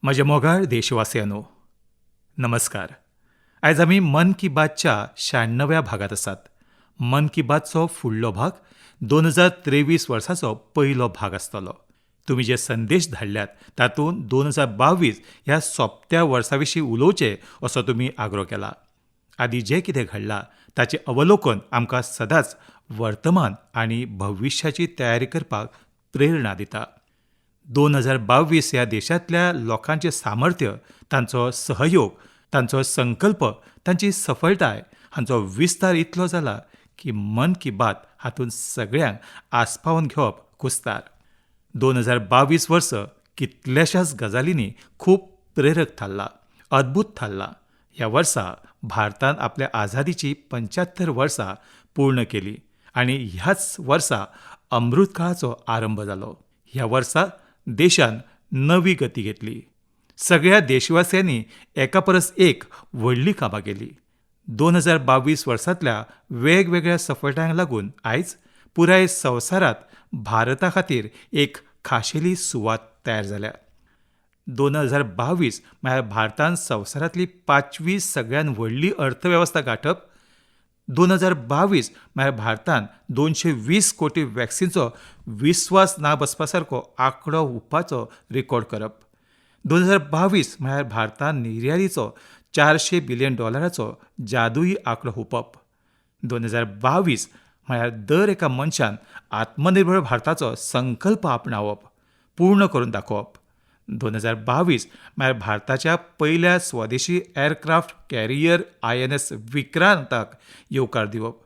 म्हज्या मोगाळ देशवासियांनो, नमस्कार. आयज आमी मन की बातच्या 96व्या भागांत आसात. मन की बातचो फुडलो भाग 2023 वर्साचो पयलो भाग आसतलो. तुमी जे संदेश धाडल्यात तातूंत 2022 ह्या सोंपत्या वर्सा विशीं उलोवचें असो तुमी आग्रो केला. आदी जें कितें घडलां ताचें अवलोकन आमकां सदांच वर्तमान आनी भविश्याची तयारी करपाक प्रेरणा दिता. 2022 ह्या देशांतल्या लोकांचें सामर्थ्य, तांचो सहयोग, तांचो संकल्प, तांची सफळताय हांचो विस्तार इतलो जाला की मन की बात हातूंत सगळ्यांक आस्पावन घेवप कुस्तार. 2022 वर्स कितल्याशाच गजालींनी खूब प्रेरक थारला, अद्भूत थारला. ह्या वर्सा भारतान आपल्या आझादीची 75 वर्सां पूर्ण केली आनी ह्याच वर्सा अमृतकाळाचो आरंभ जालो. ह्या वर्सा देशान नवी गती घेतली. सगळ्या देशवासियांनी एका परस एक व्हडली कामां केली. 2022 वर्सांतल्या वेगवेगळ्या सफळतायांक लागून आयज पुराय संवसारांत भारता खातीर एक खाशेली सुवात तयार जाल्या. 2022 म्हळ्यार भारतान संवसारांतली 5वी सगळ्यांत व्हडली अर्थवेवस्था गांठप. 2022 म्हळ्यार भारतान 220 कोटी वॅक्सिनचो विस्वास ना बसपा सारको आंकडो हुपपाचो रेकॉर्ड करप. 2022 म्हळ्यार भारतान निर्यातीचो $400 बिलियन जादुई आंकडो हुपप. 2022 म्हळ्यार दर एका मनशान आत्मनिर्भर भारताचो संकल्प आपणावप, पूर्ण करून दाखोवप. 2022 म्हळ्यार भारताच्या पयल्या स्वदेशी एअरक्राफ्ट कॅरियर INS विक्रांताक येवकार दिवप.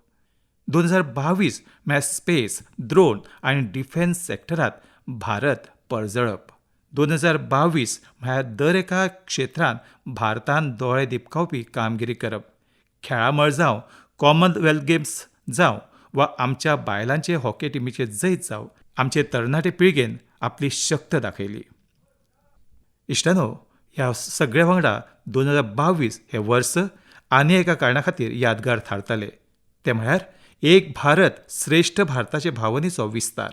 2022 म्हळ्यार स्पेस, ड्रोन आनी डिफेन्स सेक्टरांत भारत परजळप. 2022 म्हळ्यार दर एका क्षेत्रांत भारतान दोळे दिपकावपी कामगिरी करप. खेळामळ जावं, कॉमनवेल्थ गेम्स जावं वा आमच्या बायलांचे हॉकी टिमीचे जैत जावं, आमचे तरणाटे पिळगेन आपली शक्त दाखयली. इश्टानो, ह्या सगळ्या वांगडा 2022 हें वर्स आनी एका कारणा खातीर यादगार थारतलें, तें म्हळ्यार एक भारत श्रेश्ठ भारताचे भावनेचो विस्तार.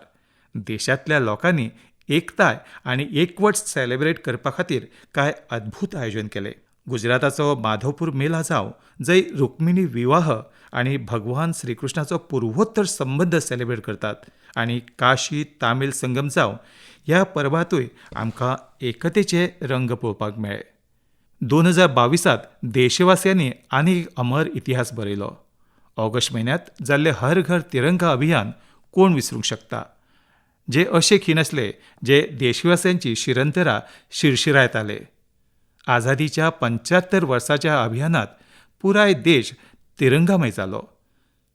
देशांतल्या लोकांनी एकताय आनी एकवट सेलेब्रेट करपा खातीर कांय अद्भूत आयोजन केलें. गुजराताचो माधवपूर मेला जावं, जंय रुक्मिणी विवाह आनी भगवान श्रीकृष्णाचो पुर्वोत्तर संबंद सेलेब्रेट करतात, आनी काशी तामील संगम जावं, ह्या परबांतूय आमकां एकतेचे रंग पळोवपाक मेळ्ळे. 2022 देशवासियांनी आनी एक अमर इतिहास बरयलो. ऑगस्ट म्हयन्यांत जाल्लें हर घर तिरंगा अभियान कोण विसरूंक शकता? जे अशे खीण आसले जे देशवासियांची शिरंतरा शिरशिरायताले. आझादीच्या 75 वर्साच्या अभियानात पुराय देश तिरंगामय जालो.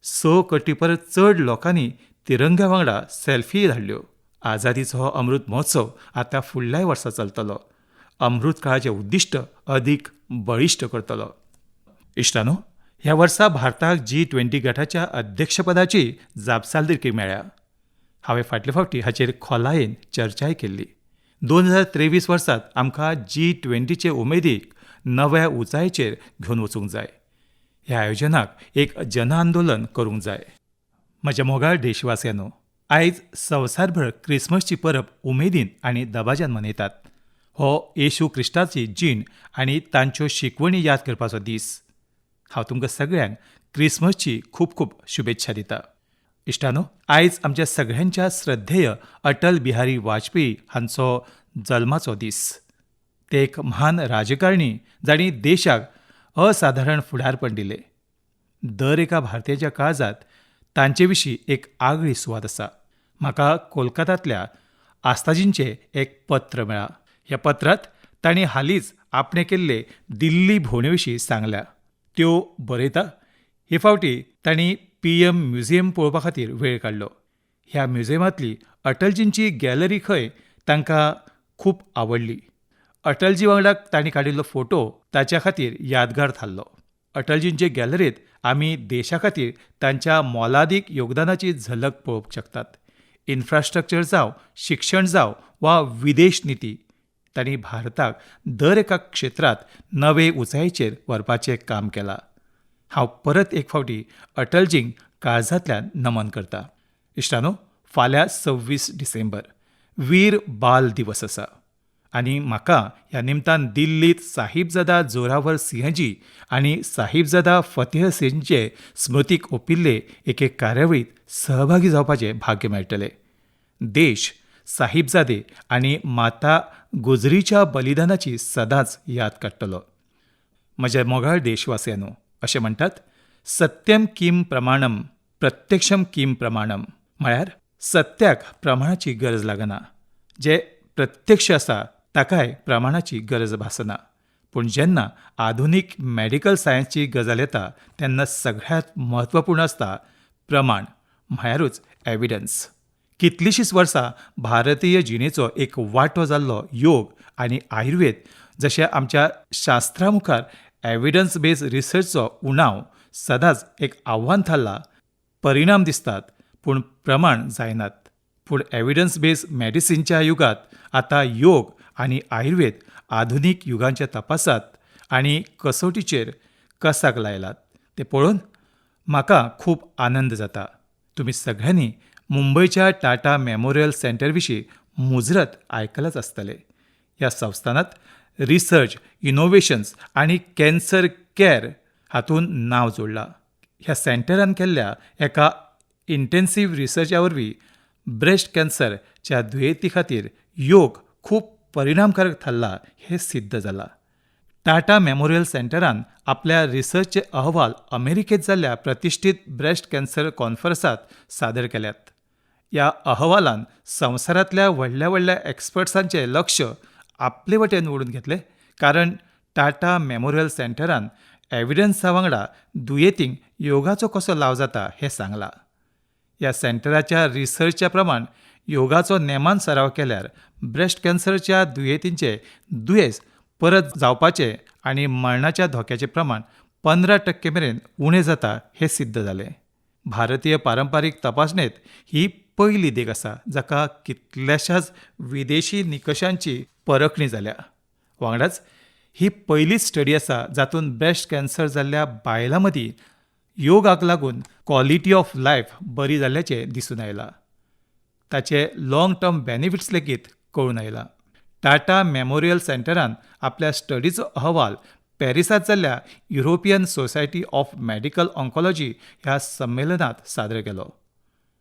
6 कोटी परस चड लोकांनी तिरंगा वांगडा सेल्फी धाडल्यो. आझादीचो हो अमृत महोत्सव आतां फुडल्याय वर्सा चलतलो. अमृत काळाचें उद्दिश्ट अदीक बळिश्ट करतलो. इश्टानो, ह्या वर्सा भारताक G20 गटाच्या अध्यक्षपदाची जापसालदारकी मेळ्ळ्या. हांवें फाटले फावटी हाचेर खोलायेन चर्चाय केल्ली. 2023 वर्सात आमकां G20चे उमेदीक नव्या उंचायेचेर घेवन वचूंक जाय. ह्या आयोजनाक एक जनआंदोलन करूंक जाय. म्हज्या मोगाळ देशवासियांनो, आयज संवसारभर क्रिसमसची परब उमेदीन आनी दबाज्यान मनयतात. हो येशू क्रिस्ताची जीण आनी तांच्यो शिकवणी याद करपाचो दीस. हांव तुमकां सगळ्यांक क्रिसमसची खूब खूब शुभेच्छा दिता. इश्टानो, आयज आमच्या सगळ्यांच्या श्रद्धेय अटल बिहारी वाजपेयी हांचो जल्माचो दीस. ते एक महान राजकारणी जांणी देशाक असाधारण फुडारपण दिलें. दर एका भारतीयाच्या काळजांत तांचे विशीं एक आगळी सुवात आसा. म्हाका कोलकातांतल्या आस्ताजींचें एक पत्र मेळ्ळां. ह्या पत्रांत तांणी हालींच आपणें केल्ले दिल्ली भोंवणे विशीं सांगल्या. त्यो बरयता, हे फावटी तांणी PM museum पळोवपा खातीर वेळ काडलो. ह्या म्युझियमांतली अटलजींची गॅलरी खंय तांकां खूब आवडली. अटलजी वांगडा तांणी काडिल्लो फोटो ताच्या खातीर यादगार थारलो. अटलजींचे गॅलरींत आमी देशा खातीर तांच्या मोलादीक योगदानाची झलक पळोवंक शकतात. इन्फ्रास्ट्रक्चर जावं, शिक्षण जावं वा विदेश निती, तांणी भारताक दर एका क्षेत्रांत नवे उंचायेचेर व्हरपाचें काम केलां. हांव परत एक फावटी अटलजींक काळजांतल्यान नमन करता. इश्टानो, फाल्यां 26 डिसेंबर वीर बाल दिवस आसा. आनी म्हाका ह्या निमतान दिल्लीत साहिबजादा जोरावर सिंहजी आनी साहिबजादा फतेह सिंहचे स्मृतीक ओंपिल्ले एके कार्यावळींत सहभागी जावपाचें भाग्य मेळटलें. देश साहिबजादे आनी माता गुजरीच्या बलिदानाची सदांच याद काडटलो. म्हज्या मोगाळ देशवासियांनो, अशें म्हणटात, सत्यम किम प्रमाणम प्रत्यक्षम किम प्रमाणम, म्हळ्यार सत्याक प्रमाणाची गरज लागना, जें प्रत्यक्ष आसा ताकाय प्रमाणाची गरज भासना. पूण जेन्ना आधुनीक मॅडिकल सायन्सची गजाल येता तेन्ना सगळ्यांत म्हत्वपूर्ण आसता प्रमाण, म्हळ्यारूच एविडन्स. कितलींशींच वर्सां भारतीय जिणेचो एक वांटो जाल्लो योग आनी आयुर्वेद जशें आमच्या शास्त्रा मुखार एविडन्स बेज रिसर्चचो उणाव सदांच एक आव्हान थारला. परिणाम दिसतात पूण प्रमाण जायनात. पूण एविडन्स बेज मॅडिसिनच्या युगांत आतां योग आनी आयुर्वेद आधुनीक युगांच्या तपासात आनी कसोटीचेर कसाक लायलात ते पळोवन म्हाका खूब आनंद जाता. तुमी सगळ्यांनी मुंबयच्या टाटा मेमोरियल सेंटर विशीं मुजरत आयकलांच आसतलें. ह्या संस्थानांत रिसर्च, इनोव्हेशन्स आनी कॅन्सर कॅर हातूंत नांव जोडलां. ह्या सेंटरान केल्ल्या एका इंटेन्सीव रिसर्चा वरवीं ब्रेस्ट कॅन्सरच्या दुयेंती खातीर योग खूब परिणामकारक थारला हें सिद्ध जालां. टाटा मेमोरियल सेंटरान आपल्या रिसर्चचे अहवाल अमेरिकेंत जाल्ल्या प्रतिश्ठीत ब्रेस्ट कॅन्सर कॉन्फरन्सांत सादर केल्यात. ह्या अहवालान संवसारांतल्या व्हडल्या व्हडल्या एक्सपर्ट्सांचें लक्ष आपले वटेन ओडून घेतलें, कारण टाटा मेमोरियल सेंटरान एविडन्सा वांगडा दुयेंतींक योगाचो कसो लाव जाता हें सांगलां. ह्या सेंटराच्या रिसर्चा प्रमाण योगाचो नेमान सराव केल्यार ब्रेस्ट कॅन्सरच्या दुयेंतींचें दुयेंस परत जावपाचें आनी मरणाच्या धोक्याचें प्रमाण 15% मेरेन उणें जाता हें सिद्ध जालें. भारतीय पारंपारीक तपासणेंत ही पयली देख आसा जाका कितल्याशाच विदेशी निकशांची परखणी जाल्या. वांगडाच ही पयलीच स्टडी आसा जातूंत ब्रेस्ट कॅन्सर जाल्ल्या बायलां मदीं योगाक लागून क्वॉलिटी ऑफ लायफ बरी जाल्ल्याचें दिसून आयलां. ताचे लाँग टर्म बेनिफिट्स लेगीत कळून आयला. टाटा मेमोरियल सेंटरान आपल्या स्टडीचो अहवाल पॅरिसांत जाल्ल्या European society of medical oncology ह्या संमेलनांत सादर केलो.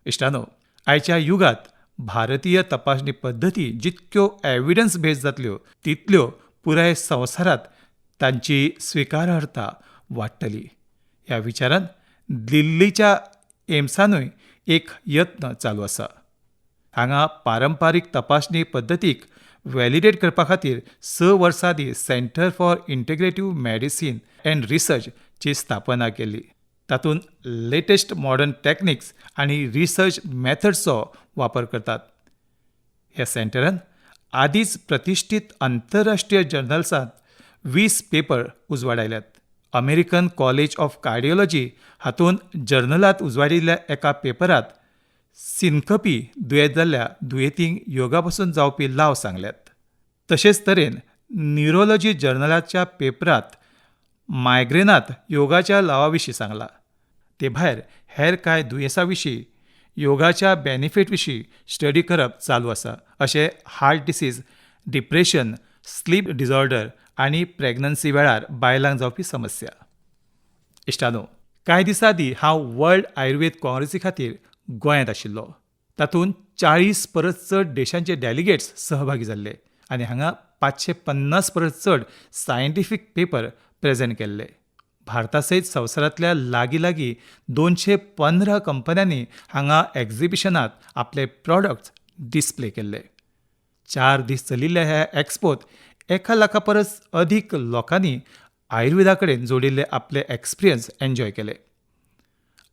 इश्टानो, आयच्या युगांत भारतीय तपासणी पद्दती जितक्यो एविडन्स बेज जातल्यो तितल्यो पुराय संवसारांत तांची स्विकारार्हता वाडटली. ह्या विचारान दिल्लीच्या एम्सानूय एक यत्न चालू आसा. हांगा पारंपारीक तपासणी पद्दतीक व्हॅलिडेट करपा खातीर 6 वर्सां आदीं centre for integrative medicine and रिसर्चची स्थापना केली. तातूंत लेटेस्ट मॉडर्न टॅक्निक्स आनी रिसर्च मॅथड्सचो वापर करतात. ह्या सेंटरान आदींच प्रतिश्ठीत आंतरराष्ट्रीय जर्नल्सांत 20 पेपर उजवाडायल्यात. अमेरिकन कॉलेज ऑफ कार्डियोलॉजी हातूंत जर्नलांत उजवाडिल्ल्या एका पेपरांत सिनकपी दुयेंत जाल्ल्या दुयेंतींक योगा पसून जावपी लाव सांगल्यात. तशेंच तरेन न्युरोलॉजी जर्नलाच्या पेपरांत मायग्रेनांत योगाच्या लावा विशीं सांगलां. ते भायर हेर कांय दुयेंसां विशीं योगाच्या बेनिफीट विशीं स्टडी करप चालू आसा, अशें heart disease, depression, sleep disorder आनी प्रेग्नन्सी वेळार बायलांक जावपी समस्या. इश्टानो, कांय दिसां आदीं हांव वर्ल्ड आयुर्वेद काँग्रेसी खातीर गोंयांत आशिल्लो. तातूंत 40 परस चड देशांचे डॅलिगेट्स सहभागी जाल्ले आनी हांगा 550 परस चड सायंटिफीक पेपर प्रेजेंट केल्ले. भारता सयत संवसारांतल्या लागीं लागीं 215 कंपन्यांनी हांगा एक्झिबिशनांत आपले प्रॉडक्ट्स डिस्प्ले केल्ले. 4 दीस चलिल्ल्या ह्या एक्सपोत 1 लाखा परस अदीक लोकांनी आयुर्वेदा कडेन जोडिल्ले आपले एक्सपिरियन्स एन्जॉय केले.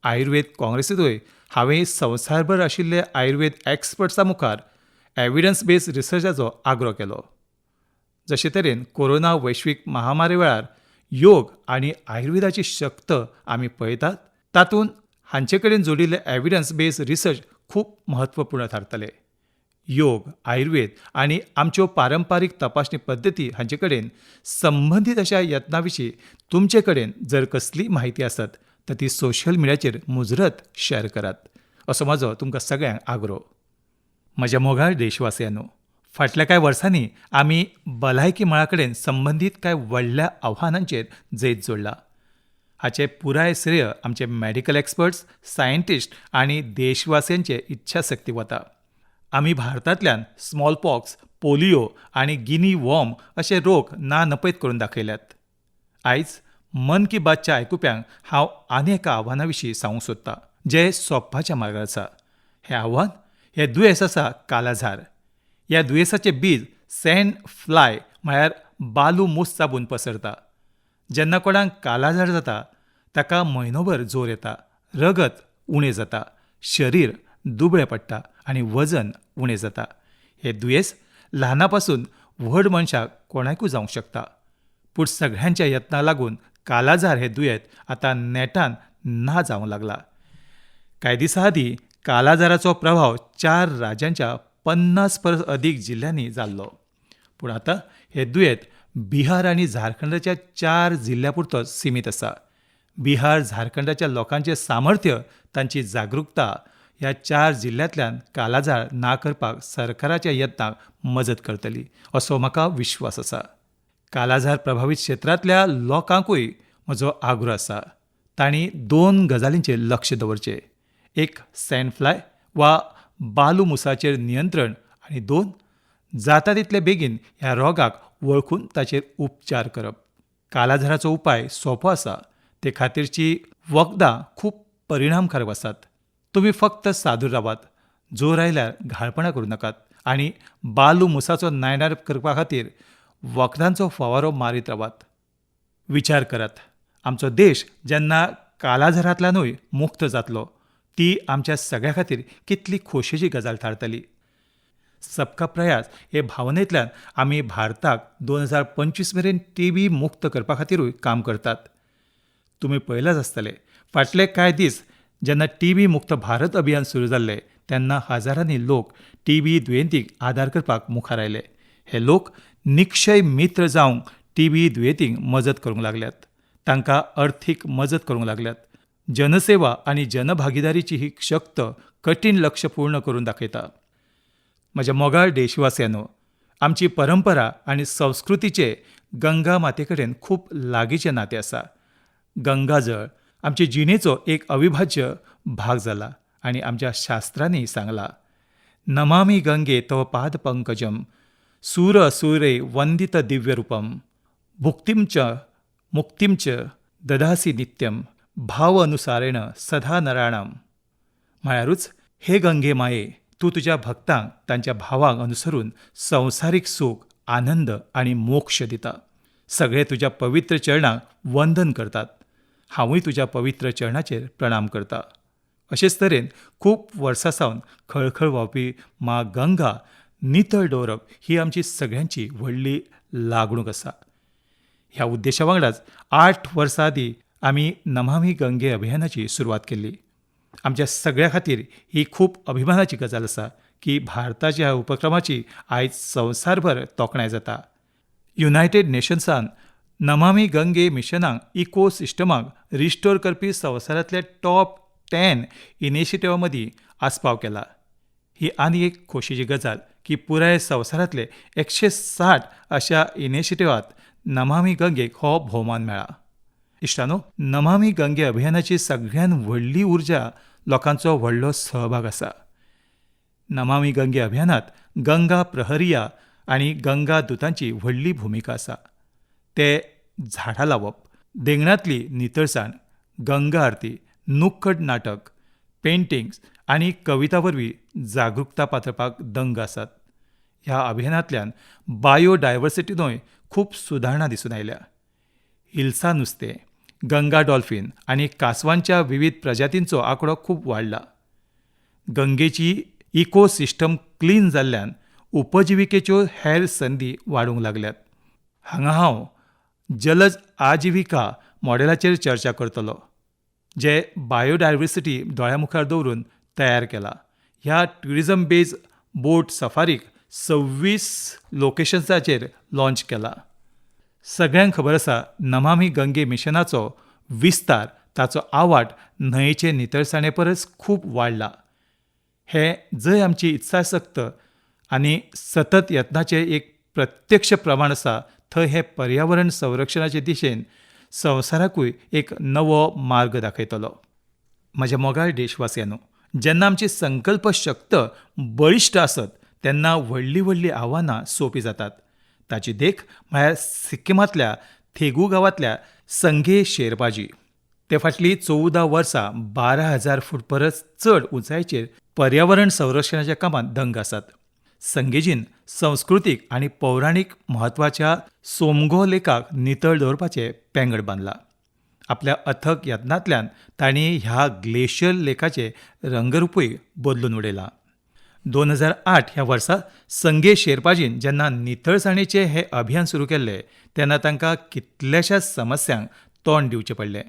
आयुर्वेद काँग्रेसींतूय हांवें संवसारभर आशिल्ले आयुर्वेद एक्सपर्ट्सां मुखार एविडन्स बेज रिसर्चाचो आग्रो केलो. जशे तरेन कोरोना वैश्वीक महामारी वेळार योग आनी आयुर्वेदाची शक्त आमी पळयतात, तातूंत हांचे कडेन जोडिल्ले एविडन्स बेज रिसर्च खूब म्हत्वपूर्ण थारतले. योग, आयुर्वेद आनी आमच्यो पारंपारीक तपासणी पद्दती हांचे कडेन संबंदीत अशा यत्नां विशीं तुमचे कडेन जर कसली म्हायती आसत तर ती सोशल मिडियाचेर मुजरत शेअर करात, असो म्हजो तुमकां सगळ्यांक आग्रो. म्हज्या मोगाळ देशवासियांनो, फाटल्या कांय वर्सांनी आमी भलायकी मळा कडेन संबंदीत कांय व्हडल्या आव्हानांचेर जैत जोडलां. हाचें पुराय श्रेय आमचे मेडिकल एक्सपर्ट्स, सायंटिस्ट आनी देशवासियांचे इच्छाशक्ती वता. आमी भारतांतल्यान स्मॉलपॉक्स, पोलियो आनी गिनी वॉर्म अशे रोग ना नपयत करून दाखयल्यात. आयज मन की बातच्या आयकुप्यांक हांव आनी एका आव्हाना विशीं सांगूंक सोदतां जें सोंपपाच्या मार्गार आसा. हें आव्हान, हें दुयेंस आसा कालाजार. ह्या दुयेंसाचें बीज सँड फ्लाय म्हळ्यार बालू मूस चाबून पसरता. जेन्ना कोणाक कालाजार जाता ताका म्हयनोभर जोर येता, रगत उणें जाता, शरीर दुबळें पडटा आनी वजन उणें जाता. हें दुयेंस ल्हाना पासून व्हड मनशाक कोणाकूय जावंक शकता. पूण सगळ्यांच्या यत्नाक लागून कालाजार हें दुयेंत आतां नेटान ना जावंक लागला. कांय दिसां आदीं कालाजाराचो प्रभाव 4 राज्यांच्या 50 परस अदीक जिल्ल्यांनी जाल्लो. पूण आतां हें दुयेंत बिहार आनी झारखंडाच्या 4 जिल्ल्या पुरतोच सिमीत आसा. बिहार, झारखंडाच्या लोकांचें सामर्थ्य, तांची जागृकता ह्या 4 जिल्ल्यांतल्यान कालाजार ना करपाक सरकाराच्या यत्नाक मजत करतली असो म्हाका विश्वास आसा. कालाजार प्रभावीत क्षेत्रांतल्या लोकांकूय म्हजो आग्रो आसा, तांणी 2 गजालींचेर लक्ष दवरचें. एक, सँडफ्लाय वा बालू मुसाचेर नियंत्रण आनी 2, जाता तितले बेगीन ह्या रोगाक वळखून ताचेर उपचार करप. कालाजाराचो उपाय सोंपो आसा. ते खातीरची वखदां खूब परिणामकारक आसात. तुमी फक्त सादूर रावात, जोर आयल्यार घाळपणां करूं नाकात आनी बालू मुसाचो नायनाट करपा खातीर वखदांचो फवारो मारीत रावात. विचार करात, आमचो देश जेन्ना कालाजारांतल्यानूय मुक्त जातलो ती आमच्या सगळ्या खातीर कितली खोशयेची गजाल थारतली. सबका प्रयास हे भावनेंतल्यान आमी भारताक 2025 मेरेन टीबी मुक्त करपा खातीरूय काम करतात. तुमी पळयलांच आसतलें, फाटले कांय दीस जेन्ना टीबी मुक्त भारत अभियान सुरू जाल्लें तेन्ना हजारांनी लोक टीबी दुयेंतीक आदार करपाक मुखार आयले. हे लोक निक्षय मित्र जावंक टीबी दुयेंतींक मजत करूंक लागल्यात, तांकां अर्थीक मजत करूंक लागल्यात. जनसेवा आनी जनभागीदारीची ही शक्त कठीण लक्ष पूर्ण करून दाखयता. म्हज्या मोगाळ देशवासियांनो, आमची परंपरा आनी संस्कृतीचे गंगा माते कडेन खूब लागींचें नातें आसा. गंगाजळ आमचे जिणेचो एक अविभाज्य भाग जाला आनी आमच्या शास्त्रांनी सांगला, नमामी गंगे तव पाद पंकजम सूर असुरे वंदित दिव्यरूपम भुक्तिमच मुक्तिमच ददासी नित्यम भाव अनुसारेण सदा नराणाम. म्हळ्यारूच, हे गंगे माये, तूं तुज्या भक्तांक तांच्या भावांक अनुसरून संवसारीक सूख, आनंद आनी मोक्ष दिता. सगळे तुज्या पवित्र चरणांक वंदन करतात. हांवूय तुज्या पवित्र चरणाचेर प्रणाम करता. अशेच तरेन खूब वर्सां सावन खळखळ व्हांवपी मां गंगा नितळ दवरप ही आमची सगळ्यांची व्हडली लागणूक आसा. ह्या उद्देशा वांगडाच 8 वर्सां आदीं आमी नमामी गंगे अभियानाची सुरवात केल्ली. आमच्या सगळ्या खातीर ही खूब अभिमानाची गजाल आसा की भारताच्या उपक्रमाची आयज संवसारभर तोखणाय जाता. युनायटेड नेशन्सान नमामी गंगे मिशनाक इको सिस्टमाक रिस्टोर करपी संवसारांतल्या टॉप 10 इनिशिएटिव्हा मदीं आस्पाव केला. ही आनी एक खोशयेची गजाल की पुराय संवसारांतले 160 अशा इनिशिएटिव्हात नमामी गंगेक हो भोवमान मेळ्ळा. इश्टानो, नमामी गंगे अभियानाची सगळ्यान व्हडली उर्जा लोकांचो व्हडलो सहभाग आसा. नमामी गंगे अभियानात गंगा प्रहरिया आनी गंगा दुतांची व्हडली भुमिका आसा. ते झाडां लावप, देंगणांतली नितळसाण, गंगा आरती, नुक्कड नाटक, पेंटिंग्स आनी कविता वरवीं जागृकता पातळपाक दंग आसात. ह्या अभियानांतल्यान बायोडायवर्सिटीनूय खूब सुदारणा दिसून आयल्या. हिल्सा नुस्तें, गंगा डॉल्फीन आनी कांसवांच्या विविध प्रजातींचो आंकडो खूब वाडला. गंगेची इकोसिस्टम क्लीन जाल्ल्यान उपजिविकेच्यो हेर संदी वाडूंक लागल्यात. हांगा हांव जलज आजिविका मॉडेलाचेर चर्चा करतलो, जे बायोडायवर्सिटी दोळ्या मुखार दवरून तयार केला. ह्या ट्युरिजम बेज बोट सफारीक 26 लोकेशन्साचेर लॉन्च केला. सगळ्यांक खबर आसा, नमामी गंगे मिशनाचो विस्तार, ताचो आवाट न्हंयेचे नितळसाणे परस खूब वाडला. हें जंय आमची इत्साशक्त आनी सतत यत्नाचें एक प्रत्यक्ष प्रमाण आसा थंय हें पर्यावरण संरक्षणाचे दिशेन संवसाराकूय एक नवो मार्ग दाखयतलो. म्हज्या मोगाळ देशवासियांनो, जेन्ना आमची संकल्प शक्त बळिश्ट आसत तेन्ना व्हडलीं व्हडलीं आव्हानां सोंपी जातात. ताची देख म्हळ्यार सिक्किमांतल्या थेगू गांवांतल्या संघे शेरपाजी. ते फाटलीं 14 वर्सां 12,000 फूट परस चड उंचायेचेर पर्यावरण संरक्षणाच्या कामांत दंग आसात. संगेजीन संस्कृतीक आनी पौराणीक म्हत्वाच्या सोमगो लेकाक नितळ दवरपाचें पेंगट बांदलां. आपल्या अथक यत्नांतल्यान तांणी ह्या ग्लेशियर लेकाचें रंगरुपूय बदलून उडयलां. 2008 ह्या वर्सा संगे शेरपाजीन जेन्ना नितळसाणेचें हें अभियान सुरू केल्लें तेन्ना तांकां कितल्याशाच समस्यांक तोंड दिवचें पडलें.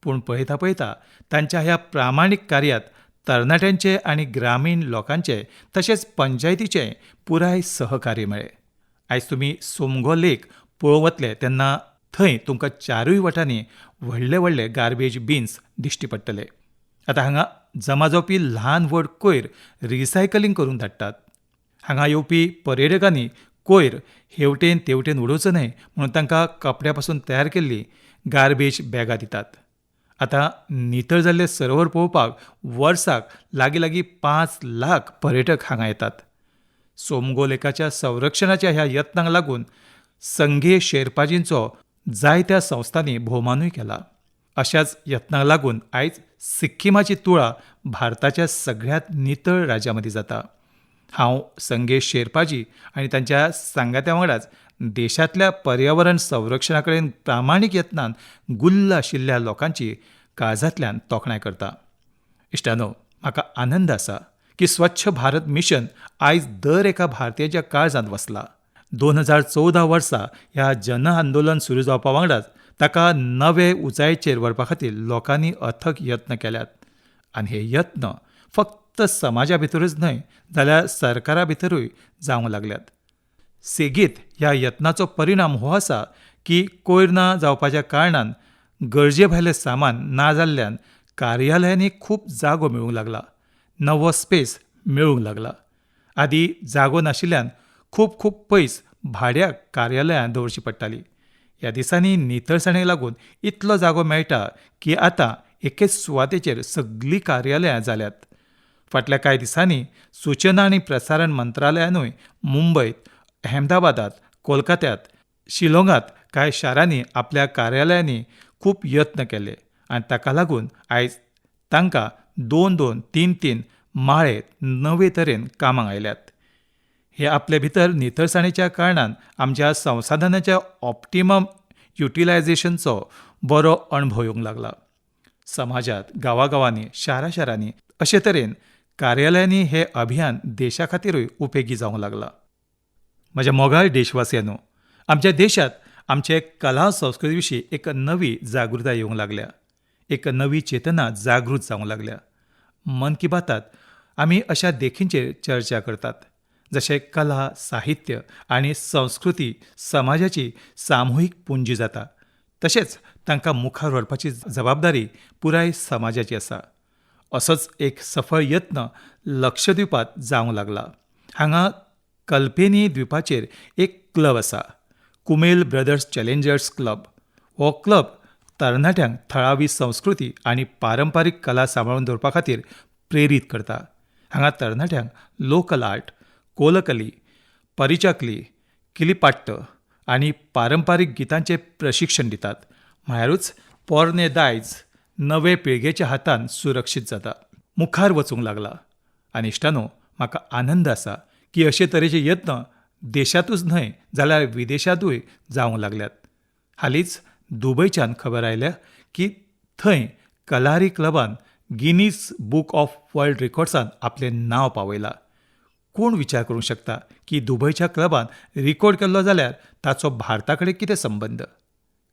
पूण पळयता पळयता तांच्या ह्या प्रामाणीक कार्यांत तरणाट्यांचे आनी ग्रामीण लोकांचे तशेंच पंचायतीचें पुराय सहकार्य मेळ्ळें. आयज तुमी सोमगो लेक पळोवंक वतले तेन्ना थंय तुमकां चारूय वटांनी व्हडले व्हडले गार्बेज बिन्स दिश्टी पडटले. आतां हांगा जमा जावपी ल्हान व्हड कोयर रिसायकलींग करूंक धाडटात. हांगा येवपी पर्यटकांनी कोयर हेवटेन तेवटेन उडोवचो न्हय म्हणून तांकां कपड्या पासून तयार केल्ली गार्बेज बॅगां दितात. आतां नितळ जाल्लें सरोवर पळोवपाक वर्साक लागीं लागीं 5 लाख पर्यटक हांगा येतात. सोमगो लेकाच्या संरक्षणाच्या ह्या यत्नांक लागून संघे शेरपाजींचो जायत्या संस्थांनी भोवमानूय केला. अशाच यत्नांक लागून आयज सिक्किमाची तुळा भारताच्या सगळ्यांत नितळ राज्यां मदीं जाता. हांव संगे शेरपाजी आनी तांच्या सांगात्या वांगडाच देशांतल्या पर्यावरण संरक्षणा कडेन प्रामाणीक यत्नान गुल्ल आशिल्ल्या लोकांची काळजांतल्यान तोखणाय करता. इश्टानो, म्हाका आनंद आसा की स्वच्छ भारत मिशन आयज दर एका भारतीयाच्या काळजांत वसला. 2014 वर्सा ह्या जन आंदोलन सुरू जावपा वांगडाच ताका नवे उंचायेचेर व्हरपा खातीर लोकांनी अथक यत्न केल्यात आनी हे यत्न फक्त समाजा भितरूच न्हय जाल्यार सरकारा भितरूय जावंक लागल्यात. सेगीत ह्या यत्नाचो परिणाम हो आसा की कोयर ना जावपाच्या कारणान गरजे भायलें सामान ना जाल्ल्यान कार्यालयांनी खूब जागो मेळूंक लागला, नवो स्पेस मेळूंक लागला. आदीं जागो नाशिल्ल्यान खूब खूब पयस भाड्याक कार्यालयां दवरचीं पडटालीं. ह्या दिसांनी नितळसाणेक लागून इतलो जागो मेळटा की आतां एकेच सुवातेचेर सगळीं कार्यालयां जाल्यात. फाटल्या कांय दिसांनी सूचना आनी प्रसारण मंत्रालयानूय मुंबयत, अहमदाबादांत, कोलकात्यांत, शिलाँगांत कांय शारांनी आपल्या कार्यालयांनी खूब यत्न केले आनी ताका लागून आयज तांकां 2 2 3 3 माळे नवे तरेन कामाक आयल्यात. हे आपले भितर नितळसाणेच्या कारणान आमच्या संसाधनाच्या ऑप्टिमम युटिलायझेशनचो बरो अणभव येवंक लागला. समाजांत, गांवागांवांनी, शारा शारांनी अशे तरेन कार्यालयांनी हे अभियान देशा खातीरूय उपेगी जावंक लागला. म्हज्या मोगाळ देशवासियांनो, आमच्या देशांत आमचे कला संस्कृती विशीं एक नवी जागृताय येवंक लागल्या, एक नवी चेतना जागृत जावंक लागल्या. मन की बातात आमी अशा देखींचेर चर्चा करतात, जशें कला, साहित्य आनी संस्कृती समाजाची सामुहीक पुंजी जाता, तशेंच तांकां मुखार व्हरपाची जबाबदारी पुराय समाजाची आसा. असोच एक सफळ यत्न लक्षद्वीपांत जावंक लागला. हांगा कल्पेनी द्वीपाचेर एक क्लब आसा, कुमेल ब्रदर्स चॅलेंजर्स क्लब. हो क्लब तरणाट्यांक थळावी संस्कृती आनी पारंपारीक कला सांबाळून दवरपा खातीर प्रेरीत करता. हांगा तरणाट्यांक लोकल आर्ट, कोलकली, परिचाकली, किलीपाट्ट आनी पारंपारीक गितांचें प्रशिक्षण दितात. म्हळ्यारूच पोरणे दायज नवे पिळगेच्या हातान सुरक्षीत जाता, मुखार वचूंक लागला. आनी इश्टानो, म्हाका आनंद आसा की अशे तरेचे यत्न देशांतूच न्हय जाल्यार विदेशांतूय जावंक लागल्यात. हालींच दुबयच्यान खबर आयल्या की थंय कलारी क्लबान गिनीज बूक ऑफ वर्ल्ड रेकॉर्ड्सान आपलें नांव पावयलां. कोण विचार करूंक शकता की दुबयच्या क्लबान रिकॉर्ड केल्लो जाल्यार ताचो भारता कडेन कितें संबंद?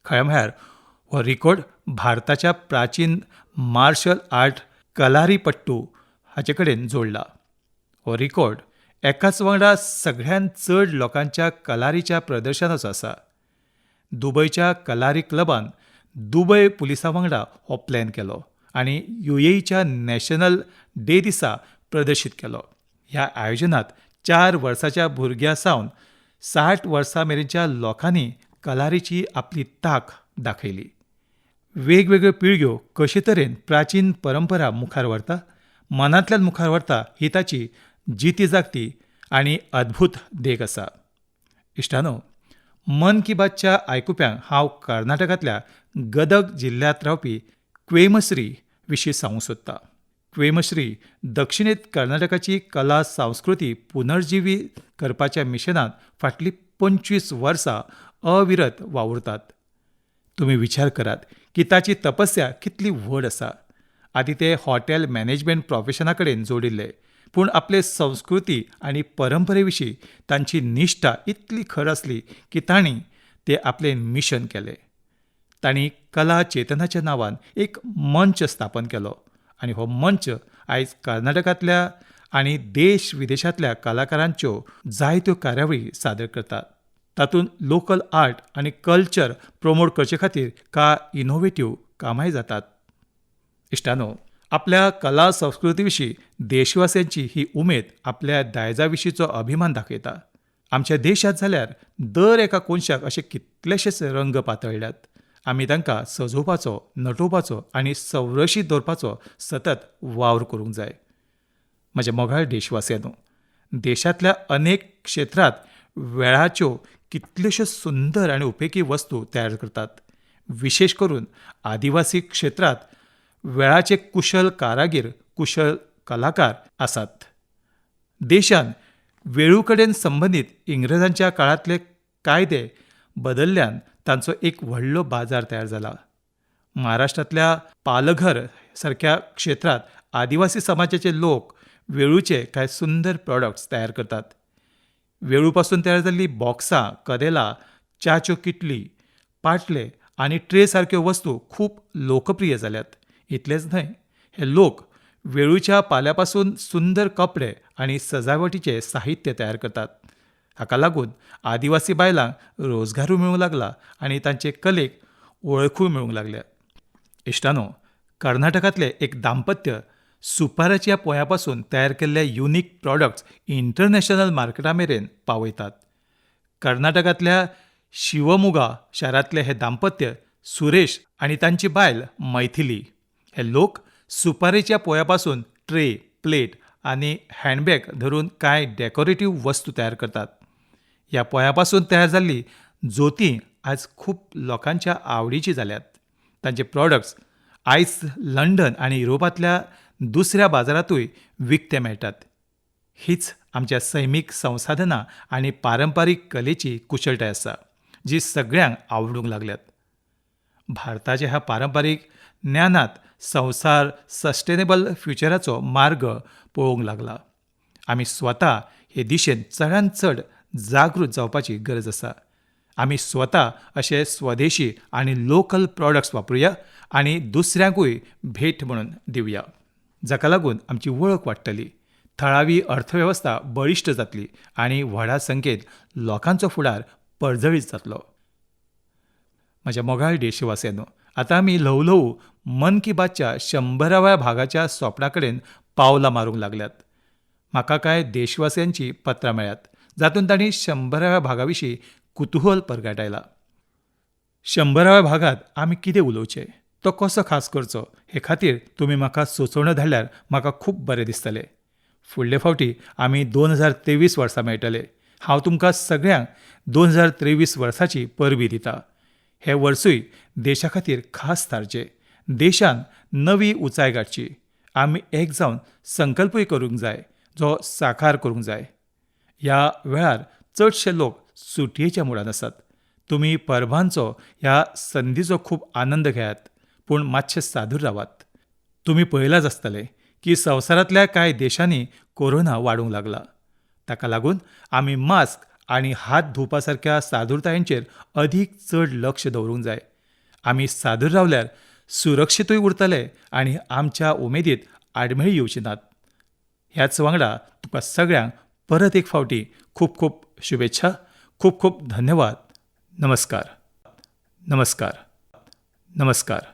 खरें म्हळ्यार हो रिकॉर्ड भारताच्या प्राचीन मार्शल आर्ट कलारीपट्टू हाचे कडेन जोडला. हो रिकॉर्ड एकाच वांगडा सगळ्यांत चड लोकांच्या कलारीच्या प्रदर्शनाचो आसा. दुबयच्या कलारी क्लबान दुबय पुलिसां वांगडा हो प्लॅन केलो आनी युएईच्या नॅशनल डे दिसा प्रदर्शीत केलो. ह्या आयोजनांत 4 वर्साच्या भुरग्यां सावन 60 वर्सां मेरेनच्या लोकांनी कलारीची आपली तांक दाखयली. वेगवेगळ्यो पिळग्यो कशे तरेन प्राचीन परंपरा मुखार व्हरता, मनांतल्यान मुखार व्हरता ही ताची जिती जागती आनी अद्भूत देख आसा. इश्टानो, मन की बातच्या आयकुप्यांक हांव कर्नाटकांतल्या गदग जिल्ल्यांत रावपी क्वेमश्री विशीं सांगूंक सोदतां. क्वेमश्री दक्षिणेंत कर्नाटकाची कला संस्कृती पुनर्जिवी करपाच्या मिशनांत फाटलीं 25 वर्सां अविरत वावुरतात. तुमी विचार करात की ताची तपस्या कितली व्हड आसा. आदी ते हॉटेल मॅनेजमेंट प्रोफेशना कडेन जोडिल्ले, पूण आपले संस्कृती आनी परंपरे विशीं तांची निश्ठा इतली खर आसली की तांणी ते आपलें मिशन केलें. तांणी कला चेतनाच्या नांवान एक मंच स्थापन केलो आनी हो मंच आयज कर्नाटकांतल्या आनी देश विदेशांतल्या कलाकारांच्यो जायत्यो कार्यावळी सादर करतात. तातूंत लोकल आर्ट आनी कल्चर प्रमोट करचे खातीर कांय इनोवेटीव कामांय जातात. इश्टानो, आपल्या कला संस्कृती विशीं देशवासियांची ही उमेद आपल्या दायजा विशींचो अभिमान दाखयता. आमच्या देशांत जाल्यार दर एका कोनशाक अशे कितलेशेच रंग पातळ्ळ्यात. आमी तांकां सजोवपाचो, नटोवपाचो आनी संरक्षीत दवरपाचो सतत वावर करूंक जाय. म्हज्या मोगाळ देशवासियांनो, देशांतल्या अनेक क्षेत्रांत वेळाच्यो कितल्योश्यो सुंदर आनी उपेगी वस्तू तयार करतात. विशेश करून आदिवासी क्षेत्रांत वेळाचे कुशल कारागीर, कुशल कलाकार आसात. देशान वेळू कडेन संबंदीत इंग्रजांच्या काळांतले कायदे बदल्ल्यान तांचो एक व्हडलो बाजार तयार जाला. महाराष्ट्रांतल्या पालघर सारक्या क्षेत्रांत आदिवासी समाजाचे लोक वेळूचे कांय सुंदर प्रॉडक्ट्स तयार करतात. वेळू पासून तयार जाल्ली बॉक्सां, कदेलां, च्याच्यो किटली, पाटले आनी ट्रे सारक्यो वस्तू खूब लोकप्रिय जाल्यात. इतलेंच न्हय, हे लोक वेळूच्या पाल्या पासून सुंदर कपडे आनी सजावटीचें साहित्य तयार करतात. हाका लागून आदिवासी बायलांक रोजगारूय मेळूंक लागला आनी तांचे कलेक वळखूय मेळूंक लागल्या. इश्टानो, कर्नाटकांतलें एक दाम्पत्य सुपाराच्या पोंया पासून तयार केल्ले युनीक प्रॉडक्ट्स इंटरनॅशनल मार्केटा मेरेन पावयतात. कर्नाटकांतल्या शिवमुगा शारांतले हे दाम्पत्य सुरेश आनी तांची बायल मैथिली हे लोक सुपारेच्या पोंया पासून ट्रे, प्लेट आनी हँडबॅग धरून कांय डेकोरेटीव वस्तू तयार करतात. ह्या पोंया पासून तयार जाल्ली जोतीं आज खूब लोकांच्या आवडीची जाल्यात. तांचे प्रॉडक्ट्स आयज लंडन आनी युरोपांतल्या दुसऱ्या बाजारांतूय विकते मेळटात. हीच आमच्या सैमीक संसाधनां आनी पारंपारीक कलेची कुशळटाय आसा, जी सगळ्यांक आवडूंक लागल्यात. भारताच्या ह्या पारंपारीक ज्ञानांत संवसार सस्टेनेबल फ्युचराचो मार्ग पळोवंक लागला. आमी स्वता हे दिशेन चडांत चड जागृत जावपाची गरज आसा. आमी स्वता अशे स्वदेशी आनी लोकल प्रॉडक्ट्स वापरुया आनी दुसऱ्यांकूय भेट म्हणून दिवया, जाका लागून आमची वळख वाडटली, थळावी अर्थवेवस्था बळिश्ट जातली आनी व्हडा संख्येन लोकांचो फुडार पर्जळीत जातलो. म्हज्या मोगाळ देशवासियांनो, आतां आमी ल्हवू ल्हवू मन की बातच्या 100व्या भागाच्या सोपणा कडेन पावलां मारूंक लागल्यात. म्हाका कांय देशवासियांची पत्रां मेळ्ळ्यात, जातूंत तांणी 100व्या भागा विशीं कुतूहल परगटायलां. 100व्या भागांत आमी कितें उलोवचें, तो कसो खास करचो हे खातीर तुमी म्हाका सुचोवण्यो धाडल्यार म्हाका खूब बरें दिसतलें. फुडले फावटी आमी 2023 वर्सा मेळटले. हांव तुमकां सगळ्यांक 2023 वर्साची परबी दिता. हे वर्सूय देशा खातीर खास थारचें, देशान नवी उंचाय गाठची. आमी एक जावन संकल्पूय करूंक जाय, जो साकार करूंक जाय. ह्या वेळार चडशे लोक सुटयेच्या मुळान आसात. तुमी परबांचो ह्या संदीचो खूब आनंद घेयात, पूण मातशे सादूर रावात. तुमी पळयलांच आसतलें की संवसारांतल्या कांय देशांनी कोरोना वाडूंक लागला. ताका लागून आमी मास्क आनी हात धुवपा सारक्या सादूरतायांचेर अदीक चड लक्ष दवरूंक जाय. आमी सादूर रावल्यार सुरक्षितूय उरतले आनी आमच्या उमेदीत आडमेळी येवची नात. ह्याच वांगडा तुका सगळ्यांक परत एक फावटी खूब खूब शुभेच्छा, खूब खूब धन्यवाद. नमस्कार, नमस्कार, नमस्कार.